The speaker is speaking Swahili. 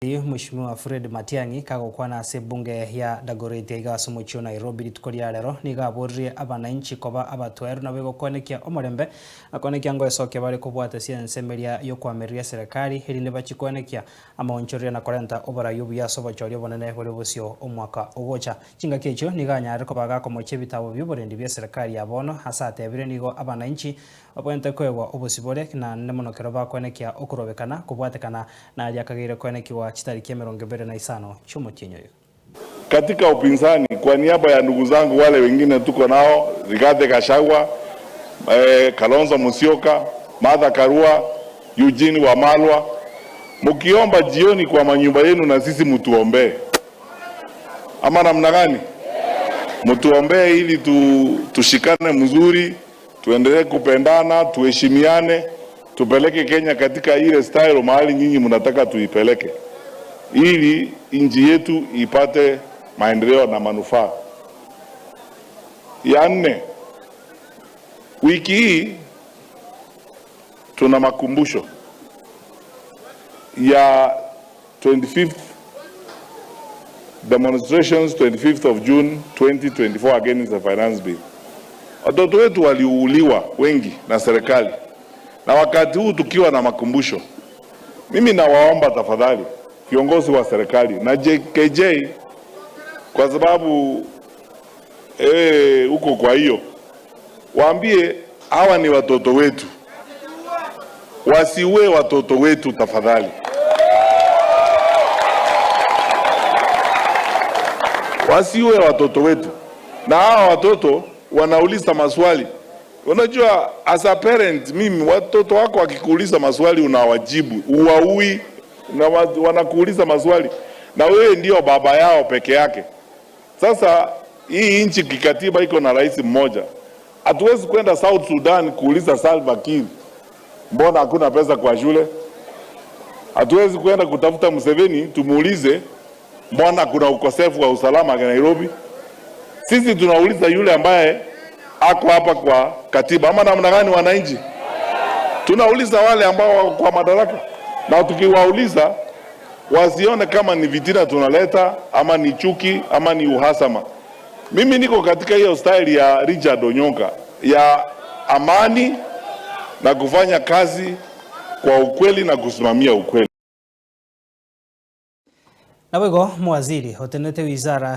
Mheshimiwa Fred Matiang'i kagokwana ase ebunge ya Dagoretti aiga ase omochie o Nairobi rituko ria rero nigo aboririe abananchi koba abatweru nabo egokwanekia omorembe na koenekia ngoesokia bare kobwata ase ensemo eria yokoamereria eserekari erinde bachie koenekia amaonchoreria na korenta oborai obuya ase obochori obonene bore bosio omwaka ogocha. Chingaki echio nigo anyarire koba gakomochia ebitabo bioborendi bieserekari ya bono ase atebire nigo abananchi Babwenerete koegwa obosibore, na nene mono kero bakoenekia okorobekana kobwatekana naria akageire koenekigwa chitariki 25 chi'omotienyi oyo. Katika upinzani kwa niaba ya ndugu zangu wale wengine tuko nao Rigathi Gachagua, Kalonzo Musyoka, Martha Karua, Eugene Wamalwa, mkiomba jioni kwa manyumba yenu na sisi mtuombee, ama namna gani? Mtuombee ili tushikane mzuri, tuendelee kupendana, tuheshimiane, tupeleke Kenya katika ile style mahali nyinyi mnataka tuipeleke, ili nchi yetu ipate maendeleo na manufaa. Ya nne, wiki hii tuna makumbusho ya 25th demonstrations 25th of June 2024 against the finance bill. Watoto wetu waliuliwa wengi na serikali, na wakati huu tukiwa na makumbusho, mimi nawaomba tafadhali viongozi wa serikali na JKJ, kwa sababu huko kwa hiyo waambie hawa ni watoto wetu, wasiue watoto wetu tafadhali. Wasiue watoto wetu, na hawa watoto wanauliza maswali. Unajua, as a parent, mimi watoto wako wakikuuliza maswali unawajibu, uwaui na wanakuuliza maswali na wewe ndio baba yao peke yake. Sasa hii nchi kikatiba iko na rais mmoja. Hatuwezi kwenda South Sudan kuuliza Salva Kiir mbona hakuna pesa kwa shule. Hatuwezi kwenda kutafuta Museveni tumuulize mbona kuna ukosefu wa usalama Nairobi. Sisi tunauliza yule ambaye ako hapa kwa katiba, ama namna gani wananchi? Tunauliza wale ambao wako kwa madaraka, na tukiwauliza wasione kama ni vitina tunaleta ama ni chuki ama ni uhasama. Mimi niko katika hiyo style ya Richard Onyonka ya amani na kufanya kazi kwa ukweli na kusimamia ukweli. Naboigo mowaziri otenete wizara